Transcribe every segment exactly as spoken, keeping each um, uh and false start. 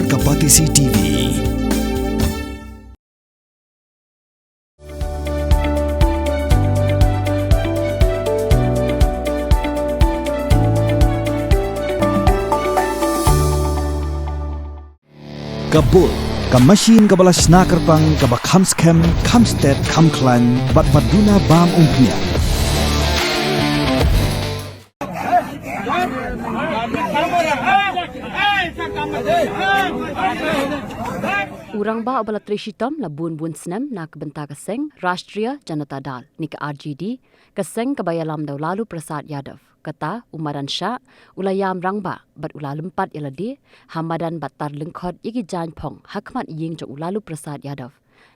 Ka Batesi T V. Ka Bull, ka machine kaba la shna kyrpang, kaba kham skhem, kham stet, kham khlaiñ, bad ba duna bam umphniang. U rangbah uba la trei shitom la bun bun snem na ka bynta ka seng Rashtriya Janata Dal, ne ka R J D, ka seng kaba ïalam da u Lalu Prasad Yadav. Kata, u Madan Shah u la ïam rangbah bad u la lympat ïa lade ha madan bad tar lyngkhot ïa ki jaiñphong ha khmat ïing jong u Lalu Prasad Yadav,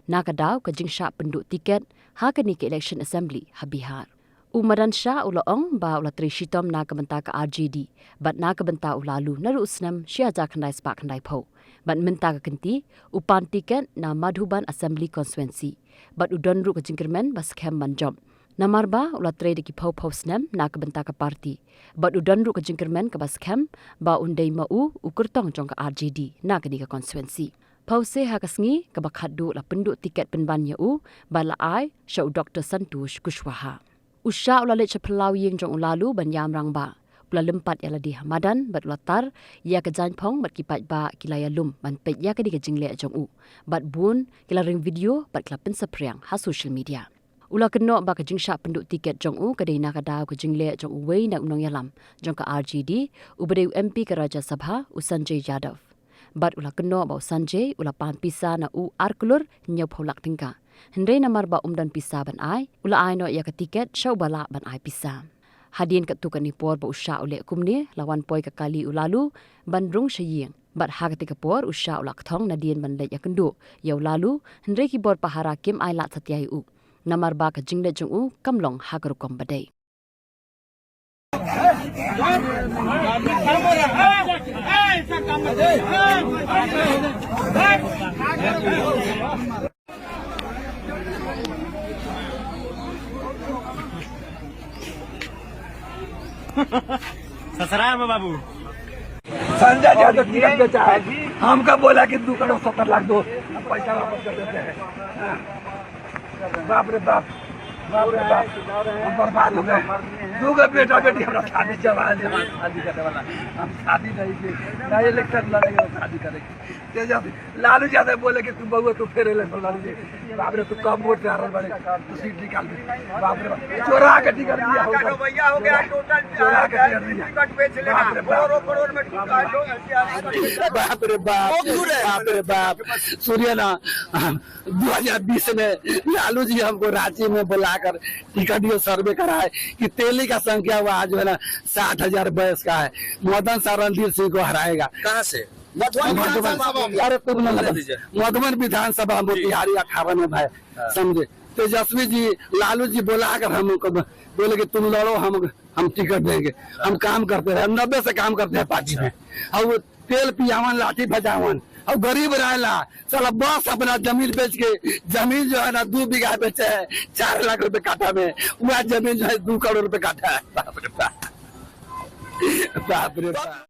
na ka daw ka jingshah pynduh tiket ha kane ka election assembly ha Bihar. U Madan Shah u la ong ba u la trei shitom na ka bynta ka R J D bad na ka bynta u Lalu naduh u snem shi hajar khyndai spah khyndaiphew, bad mynta ka kynti u pan tiket na Madhuban Assembly Constituency, bad u don ruh ka jingkyrmen ba skhem ban jop. Namar ba u la trei da ki phew phew snem na ka bynta ka party, bad u don ruh ka jingkyrmen kaba skhem ba un dei ma u u kyrtong jong ka R J D na kane ka constituency. Phewse ha ka sngi kaba khatduh la pynduh tiket pynban ïa u bad la ai sha u Doctor Santosh Kushwaha. U Shah u la leit sha phyllaw ïing jong u Lalu ban ïam rangbah. U la lympat ïa lade ha madan bad u la tar ïa ka jaiñphong bad ki paidbah ki la ïalum ban peit ïa kane ka jingleh jong u. Bad bun ki la ring video bad ki la pynsaphriang ha social media. U la kynnoh ba ka jingshah pynduh tiket jong u ka dei na ka daw ka jingleh jong uwei na u nongïalam jong ka R J D, uba dei u M P ka Rajya Sabha, u Sanjay Yadav. Bad u la kynnoh ba u Sanjay u la pan pisa na u ar klur hynñiewphew lak tyngka. Hynrei namar ba um don pisa ban ai, u la ai noh ïa ka tiket sha uba lah ban ai pisa. Hadien katto katne por ba u Shah u leh kumne, la wan poi ka kali u Lalu ban rung sha ïing. Bad ha kata ka por u Shah u la kthong nadien ban leit ïakynduh ïa u Lalu, hynrei ki bor pahara kim ailad satia ïa u, namar ba ka jingleit jong u kam long ha ka rukom ba dei. ससुराल में बाबू। संजय यादव टिकट बेचा है। हमका बोला कि दो करोड़ सत्तर लाख दो, पैसा वापस कर देते हैं। हाँ। बाप रे बाप, बाप रे बाप, हम बर्बाद हो गए। दो गो बेटा बेटी हमारा शादी, जवान जवान शादी करने वाला, हम शादी नहीं की, ना इलेक्शन लड़ेंगे, ना शादी करेंगे। तेजस्वी, लालू यादव बोले कि तू बउआ, तू फेर इलेक्शन लड़ ले। बाप रे, तू कम वोट से हारल बड़े, तू सीट निकाल दे। बाप रे बाप, चोरा के टिकट दिया होगा। भैया हो गया टोटल चोरा के टिकट दिया। टिकट बेच लेना। बाप रे बाप। करोड़ों करोड़ में टूटा है जो एनडीआरएफ का। बाप रे बाप, बाप रे बाप। सुनिए ना, दो हज़ार बीस में लालू जी हमको रांची में बुलाकर टिकट ये सर्वे कराए कि तेली का संख्या हुआ जो है ना साठ हज़ार बाईस का है। मदन साह रणधीर सिंह को हराएगा। कहाँ से? मधुबन मधुबन। विधानसभा में। अरे तुम ना मत। दीजिए। मधुबन विधानसभा जी। मोतिहारी अठारह में भाई, हाँ। समझे? तेजस्वी जी, लालू जी बोला अगर हमको ब-, बोले कि तुम लड़ो, हम, हम टिकट देंगे। हम काम करते रहे, हम नब्बे से काम करते हैं पार्टी में। अच्छा। और वो तेल पियावन, लाठी भजावन, और गरीब रहला, साला बस अपना जमीन बेच के, जमीन जो है ना दो बीघा बेचे है, चार लाख रुपए काठा में, वह जमीन जो है दो करोड़ रुपए काठा है। बाप रे बाप। बाप रे बाप।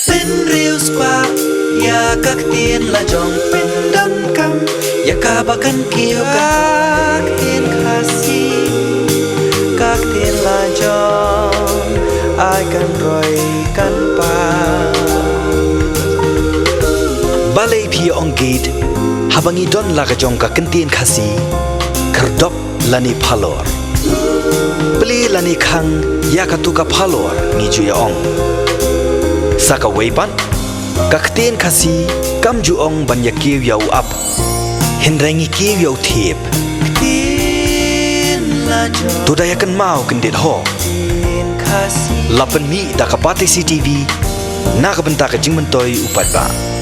Pynriewspah ïa ka ktien lajong, pyndonkam ïa kaba kan kiew, ka ktien Khasi, ka ktien lajong, ai kan roi kan pang. Balei phi ong gate haba ngi don la ka jong ka ktien Khasi? Khyrdop lane phalor, plie lane khang ïa katu ka phalor, ngi ju ïa ong. Sa kawei pat, Ka ktien Khasi kam ju ong ban ïa kiew ïa u ap, hynrei ngi kiew ïa u thiep. To da ïa kynmaw kyndit ho. La pynmih da ka Batesi TV na ka bynta ka jingmyntoi u paidbah.